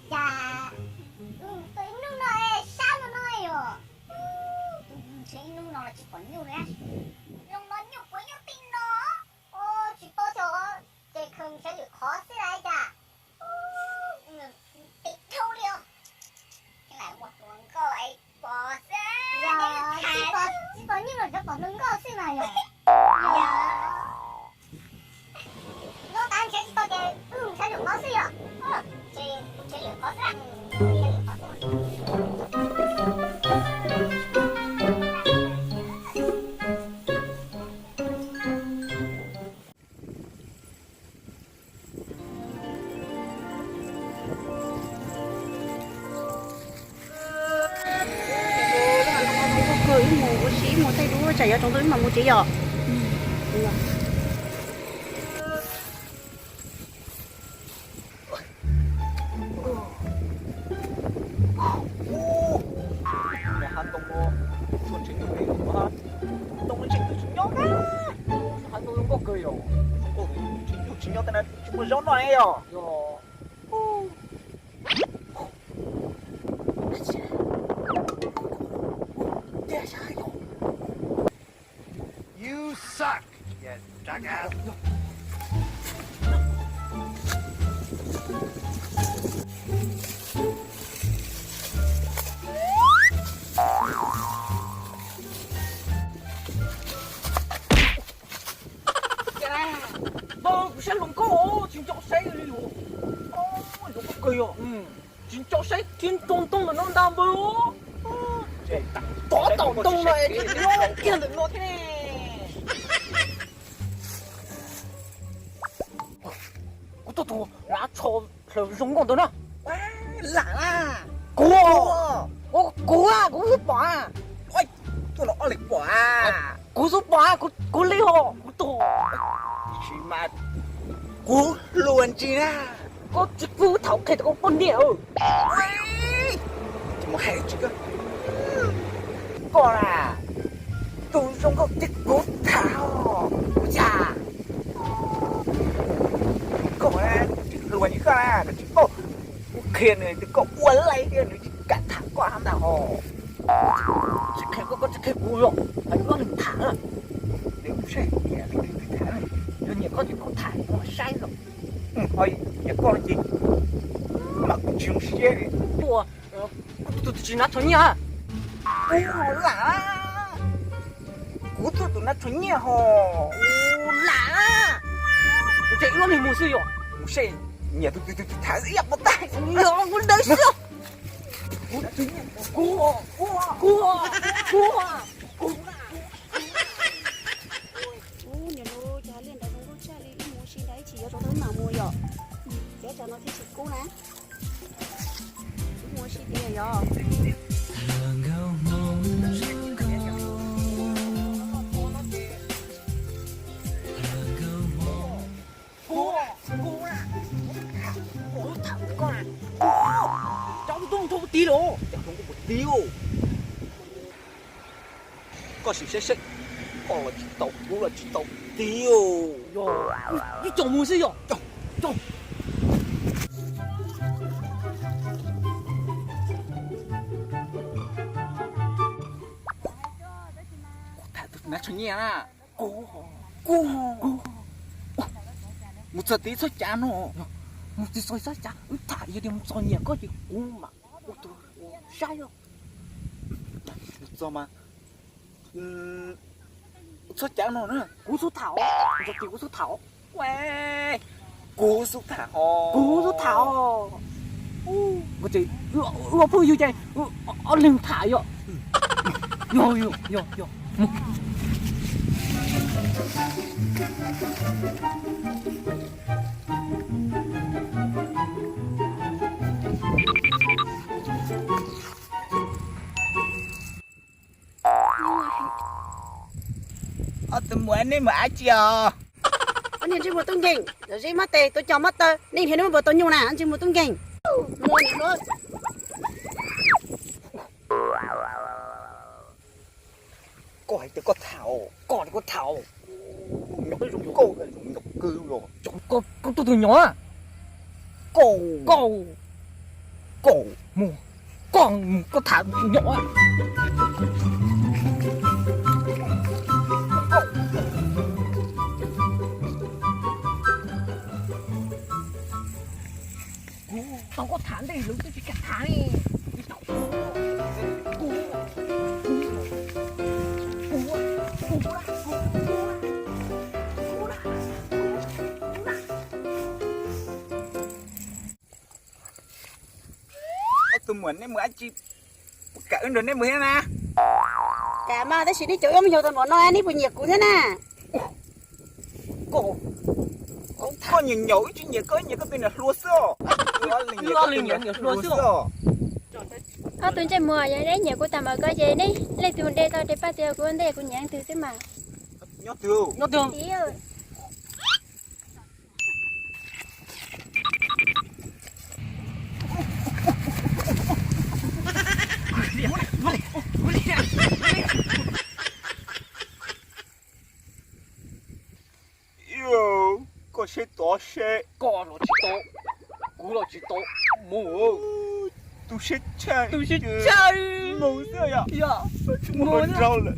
Cas tus ib hnub no sab no no yom. Tus ntshe ib hnub no los tsis pom nyuj li. Zoo no nyuj puas nyob tim no? Tsis paub xyov, ces khaws ntshe lwm qhov xwb las cas. Tim dhau li os. Ces lam ua hluas nkauj es pom xwb. Tsis pom nyuj los yuav pom hluas nkauj xwb mas yom. Nkauj tas ntshe tsis tau ces wb mus ntshe lwm qhov xwb yom. Ces ntshe lwm qhov xwb. Ib mus ua si ib mus thaij duab tsam yuav tsaus ntuj ib mam mus tsev yom. Ntoo no tseem tsis nyob na. Hav ntoo zoo nkauj kawg yom. Zoo nkauj tseem tsis nyob tej no tsis muaj zaub noj yom. You suck, you jackass. Npawg, kuv saib hluas nkauj tsis nco saib li os. Hluas nkauj kawg yog tsis nco saib thiab nroo ntoo ntawm no ntag npawg. Tov tom ntoo no es thiaj li kiag ntawm no thiab ne. Kuv tuaj tus lav tsho hlaws zoo nkauj ntawd na. Lam na. Kuv, kuv, kuv xub pom. Tuaj los ob leeg pom. Kuv xub pom, kuv li os, kuv tus. Tsis mas kuv hluas ntsis na. Koj tsis pub tham qhia rau koj poj niam. Tsis mus hais tsis koj. Koj na, tus zoo nkauj tiag kuv tham os. Ua cas koj na, tsis hluas li koj na, koj tsis paub. Kuv qhia nws tias koj ua laib thiab nws tsis kam tham koj hab ntag hos. Tsis qhia koj, koj tsis qhia kuv los, wb ob leeg tham na. Yog nyiam koj ces koj tham kuv mam saib los. Nyiam koj ces mam kuv tsis zoo siab li. Kuv tus tsis hnav tsho nyiaj. Lam, kuv tuaj tus hnav tsho nyiaj hos. Lam, ces wb ob leeg mus xwb yog. Mus seb nyiam tus twg tus tsis tham ib yam npaum tais. Kuv, kuv, kuv, kuv. Ub, niam laus, cov liaj ntawd zoo nkauj tshaj li, wb mus ua si ntawd ib chim yuav tsaus ntuj mam mus yom. Cov tsam no thiaj tsis kub na. Wb mus ua si tiag yom. Kuv, kuv, kuv tham koj na. Cov ntoo rau kuv tiv los. Cov ntoo rau kuv tiv. Koj sim saib saib, koj los tsis tau, kuv los tsis tau tiag. Yog, ib co mus xwb yog. Kuv tham tus hnav tsho nyiaj na. Kuv, kuv, kuv. Mus txog tid txhob cav no. Mus txog txhob cav, wb tham yog tias mus txog nyiam koj ces kuv mam ua tus saib os. Mus txog mas txhob cav no na. Kuv xub tham os, mus txog tid kuv xub tham os. Kuv xub tham os. Kuv xub tham os. Ua phooj ywg ces ob leeg tham yom. Yog, yog, yog, yog. Ob tug muam, nej mus dab tsi os? Ob niag ntsej muag tub nkeeg, zeb mob tes, tuav cos mob taw, nej nrhiav nej muab npua tau nyuj na, ntsej muag tub nkeeg. Muag niam hluas. Koj hais tias koj tham, koj tias koj tham. Koj, koj tuaj tus nyom a. Koj, koj, koj mus, koj mus, koj tham nyom a. Kuv tau koj tham ntej lawv twb tsis kam tham li. Ob tug muam, nej mus dab tsi? Kuv kam wb nrog nej mus thiab na. Kam mas, tab sis nej cov ua me nyuam tag npaum no nej puas nyiam kuv thiab na? Koj, koj nyiam nyaum, wb tsis nyiam koj, nyiam koj tus niam hluas xwb os. Wb ob leeg nyiam koj tus niam hluas xwb os. Ob tug ntsej muag, yog nej nyiam kuv tag npaum ko ces nej leej twg de tau de paj tw kuv ua ntej, kuv nyiam leej twg xwb mas. Nyob twg? Nyob twg? Koj seb tod seb. Koj los tsis tau, kuv los tsis tau, mus. Tu siab tshaj, tu siab tshaj, mus xwb yom. Tsis muaj hluas nraug lawm.